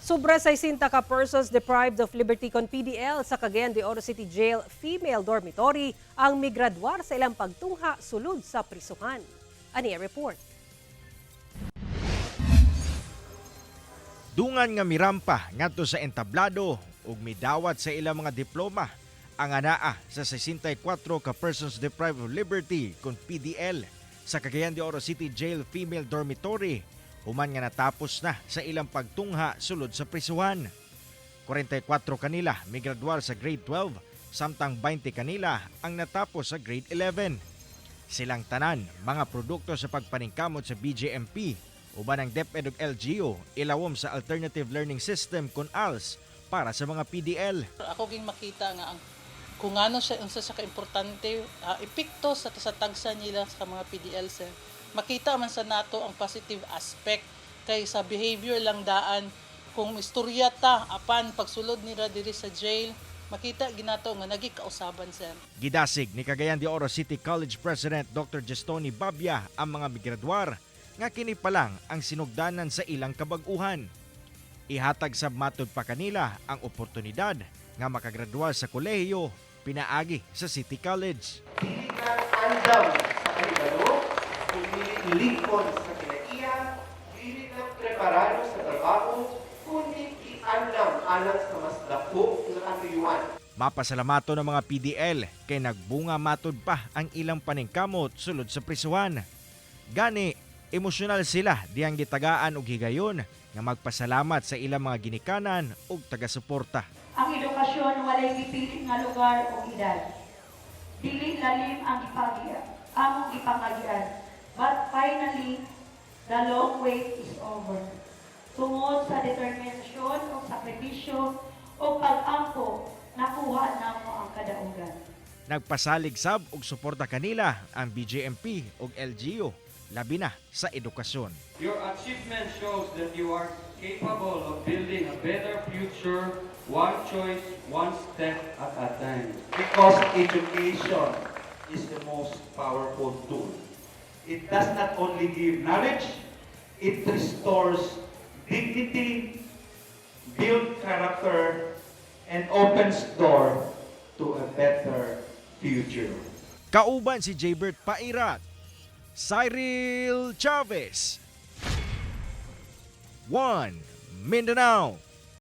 Sobra 60 ka persons deprived of liberty kon PDL sa Cagayan de Oro City Jail Female Dormitory ang migraduar sa ilang pagtungha sulod sa prisuhan. Ani ang report. Dungan nga mirampa ngadto sa entablado ug midawat sa ilang mga diploma ang anaa sa 64 ka persons deprived of liberty kon PDL sa Cagayan de Oro City Jail Female Dormitory human nga natapos na sa ilang pagtungha sulod sa prisuhan. 44 kanila migraduar sa grade 12, samtang 20 kanila ang natapos sa grade 11. Silang tanan mga produkto sa pagpaningkamot sa BJMP uban ang DepEd ug LGU ilawom sa Alternative Learning System kon ALS para sa mga PDL. Ako ging makita nga ang kung ano siya, unsa siya kaimportante epekto sa tagsa nila sa mga PDL, sir. Makita man sa nato ang positive aspect kay sa behavior lang daan kung istorya ta, apan pagsulod nila diri sa jail, makita ginato nga nagikausaban, sir. Gidasig ni Cagayan de Oro City College President Dr. Jestoni Babia ang mga migraduar nga kini pa lang ang sinugdanan sa ilang kabag-uhan. Ihatag sa matud pa kanila ang oportunidad nga makagraduar sa kolehiyo pinaagi sa City College. Dili lang andam sa kahibalo, kundi lingkod sa kinaiya, dili lang preparado sa trabaho, kundi iandam alang sa mas dako nga katuyuan. Mapasalamato ng mga PDL kay nagbunga matud pa ang ilang paningkamot sulod sa prisuhan. Gani, emosyonal sila diyang gitagaan og higayon nga magpasalamat sa ilang mga ginikanan ug taga-suporta. Ang edukasyon walay gipili nga lugar o edad. Dili lalim ang among gipangagian. But finally, the long wait is over. Tungod sa determinasyon o sakripisyo o pag-ampo, nakuha namo ang kadaugan. Nagpasalig sab og suporta kanila ang BJMP ug LGU, labi na sa edukasyon. Your achievement shows that you are capable of building a better future, one choice, one step at a time. Because education is the most powerful tool. It does not only give knowledge, it restores dignity, builds character, and opens door to a better future. Kauban si Jaybert Pairat, Cyril Chavez, One Mindanao.